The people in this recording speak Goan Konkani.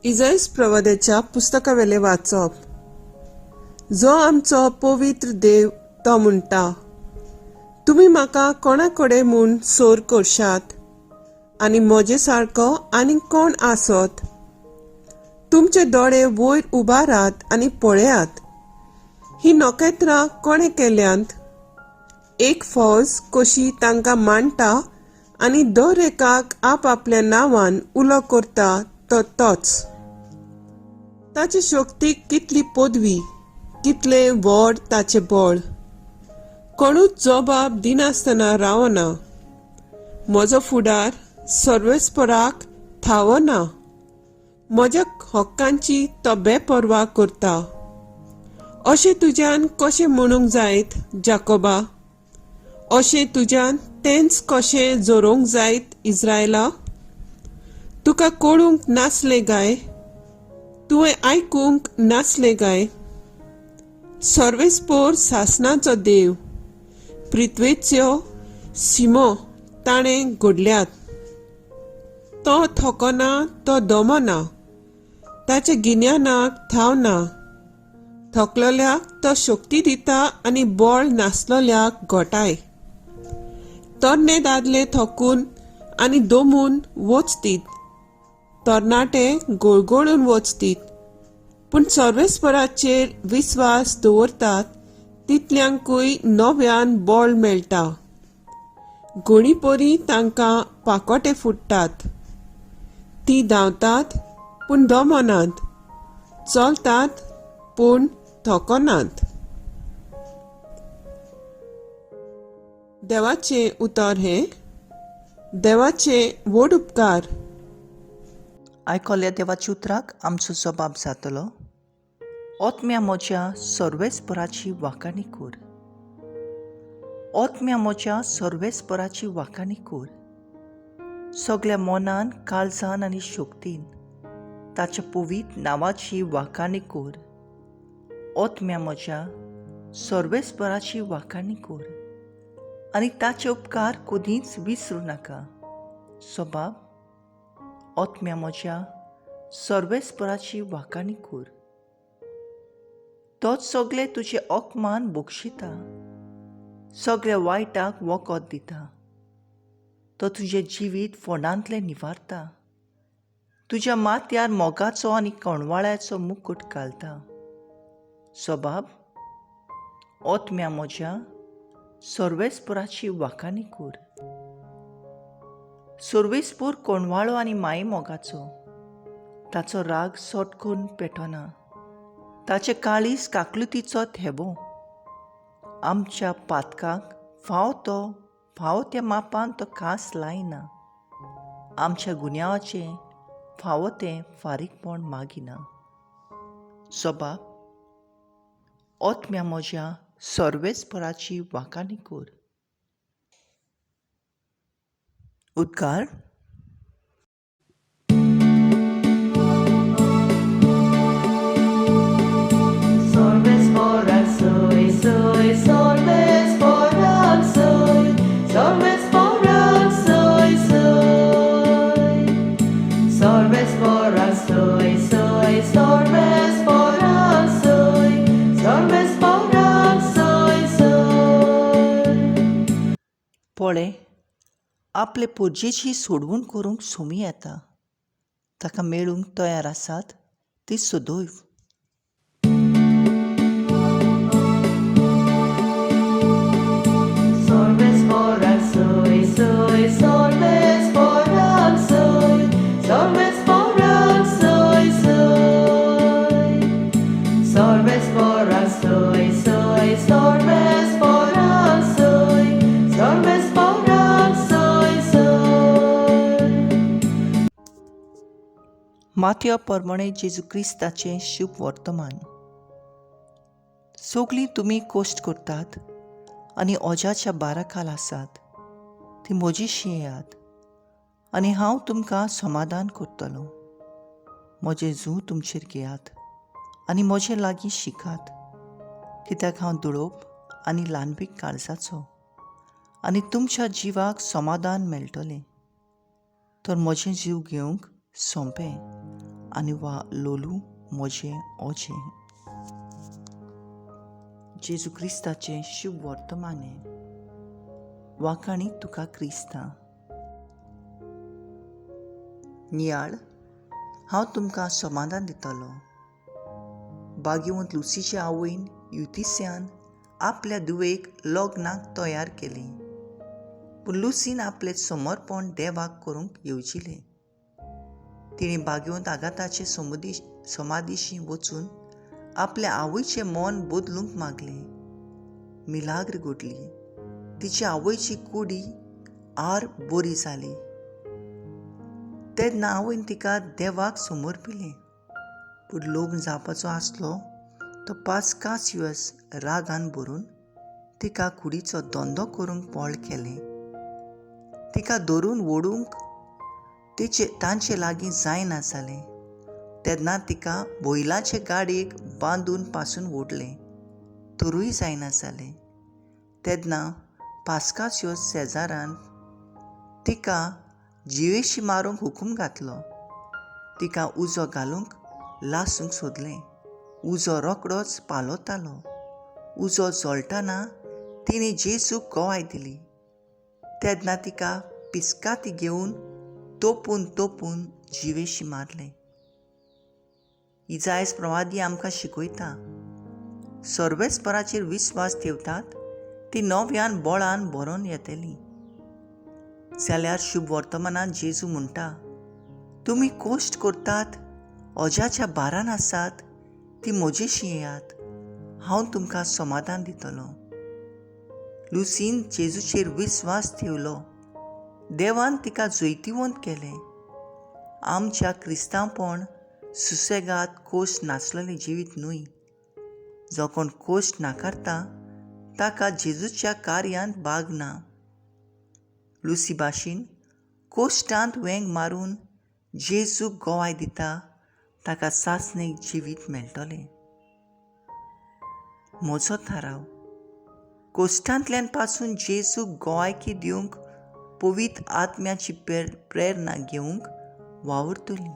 इजैस प्रवाद्याच्या पुस्तकावेलें वाचप. जो आमचो पवित्र देव तो म्हणटा, तुमी म्हाका कोणा कडेन म्हूण सोर करशात आनी म्हजे सारको आनी कोण आसत? तुमचे दोळे वयर उबारात आनी पळयात, ही नखेत्रां कोणें केल्यांत? एक फौज कशी तांकां मांडटा आनी दर एकाक आपआपल्या नांवान उलो करता तो तोच. ताचे शक्तीक कितली पदवी, कितलें व्हड ताचें बळ. कोणूच जबाब दिनासतना रावना. म्हजो फुडार सर्वेस्पराक थावना. म्हज्या हक्कांची तो बेपर्वा करता. अशें तुज्यान कशें म्हणूंक जायत जाकोबा? अशें तुज्यान तेंच कशें जोरोवंक जायत इस्रायला? तुका कळूंक नासलें गाय? तुवें आयकूंक नासलें गाय? सर्वेस्पोर सासणाचो देव, पृथ्वेच्यो शिमो ताणें घडल्यात. तो थकना, तो दमना, ताच्या गिन्यानाक थाव ना. थकलोल्याक तो शक्ती दिता आनी बळ नासलोल्याक घटाय. तरणे दादले थकून आनी दमून वचतीत, तरणाटे गोळगोळून वचतीत, पूण सर्वेस्पराचेर विस्वास दवरतात तितल्यांकूय नव्यान बळ मेळटा. घोणीपरी तांकां पाकोटे फुट्टात. ती धांवतात पूण दमनात, चलतात पूण थकनात. देवाचें उतर हें. देवाचे व्हड उपकार. आयकल्या देवाच्या उतराक आमचो जबाब जातलो. ओतम्या म्हज्या सर्वेस्पराची वाखाणी कर. ओतम्या म्हज्या सर्वेस्पराची वाखाणी कर. सगल्या मनान, काळजान आनी शक्तीन ताच्या पवित्र नांवाची वाखाणी कर. ओतम्या म्हज्या सर्वेस्पराची वाखाणी कर आनी ताचे उपकार कदींच विसरूं नाका. सबाब ओतम्या म्हज्या सर्वेस्पराची वाखाणी कर. तोच सगळे तुजे अपमान बक्षिता, सगळ्या वायटाक वखद दिता. तो तुजें जिवीत फोंडांतलें निवारता, तुज्या माथ्यार मोगाचो आनी कणवाळ्याचो मुकूट घालता. सबाब ओतम्या म्हज्या सर्वेस्पराची वाखाणी कर. सर्वेस्पोर कोणवाळो आनी माये मोगाचो, ताचो राग सट करून पेटना. ताचे काळीज काकलुतीचो थेबो. आमच्या पातकाक फाव तो फावो त्या मापान तो कास लायना. आमच्या गुन्यांवाचें फावो तें फारीकपण मागिना. सबाब ओतम्या म्हज्या सर्वेस्पराची वाखाणी कर. उद्गार. Solves soy, soy, solves soy, solves soy, soy. Solves soy, soy, solves soy, solves soy, soy. पळय, आपले पुरजेची सोडवण करूंक सुमी येता. ताका मेळूंक तयार आसात ती सदैव. Solves soy, soy, solves soy, solves soy, soy. Solves soy, soy, solves soy, solves soy, soy. मातयो परमणे जेजू क्रिस्ताचें शुभ वर्तमान. सगलीं तुमी कश्ट करतात आनी ओजाच्या बाराखाल आसात ती म्हजीशी येयात आनी हांव तुमकां समाधान करतलो. म्हजें जू तुमचेर घेयात आनी म्हजे लागीं शिकात, कित्याक हांव दुळोप आनी ल्हानवीक काळजाचो आनी तुमच्या जिवाक समाधान मेळटलें. तर म्हजें जीव घेवंक सोंपें आनी वा लोलू म्हजें ओजें. जेजू क्रिस्ताचें शुभ वर्तमाने. वाखाणी तुका क्रिस्ता. नियाळ, हांव तुमकां समाधान दितलो. बागेवंत लुसीचे आवयन युतिस्यान आपल्या धुवेक लग्नाक तयार केली, पूण लुसीन आपलें समर्पण देवाक करूंक येवजिलें. तिणें बागेवंत आगाताचे समाधीशी वचून आपल्या आवयचें मन बदलूंक मागलें. मिलाग्र घडली. तिचे आवयची कुडी आर बरी जाली. तेन्ना आवयन तिका देवाक समर्पिलें. पूण लग्न जावपाचो आसलो तो पास्कासियस रागान भरून तिका कुडीचो धंदो करूंक पळ केलें. तिका धरून ओडूंक तांचे लागीं जायना जालें. तेन्ना तिका बैलाचे गाडयेक बांदून पासून ओडलें, तरूय जायना जालें. तेन्ना पास्कासियस शेजारान तिका जिवेशी मारूंक हुकूम घातलो. तिका उजो घालूंक लासूंक सोदलें. उजो रोकडोच पालवतालो. उजो जळटना तिणें जेजूक गवाय दिली. तेन्ना तिका पिस्काती घेवन तोपून तोपून जिवेशी मारलें. इजायस प्रवादी आमकां शिकयता, सर्वेस्पराचेर विस्वास ठेवतात ती नव्यान बळान भरोन येतली. जाल्यार शुभ वर्तमानान जेजू म्हणटा, तुमी कश्ट करतात, ओज्याच्या भारान आसात, ती म्हजेशी येयात, हांव तुमकां समाधान दितलो. लुसीन जेजूचेर विस्वास ठेवलो. देवान तिका जैतिवंत केलें. आमच्या क्रिस्तांवपण सुसेगाद कश्ट नासलेलें जिवीत न्हय. जो कोण कश्ट नाकारता ताका जेजूच्या कार्यांत भाग ना. लुसी भाशेन कश्टांत वेंग मारून जेजूक गवाय दिता ताका सासणेक जिवीत मेळटलें. म्हजो थाराव, कश्टांतल्यान पासून जेजूक गवायकी दिवंक पवित्र आत्म्याची प्रेरणा घेवंक वावुरतली.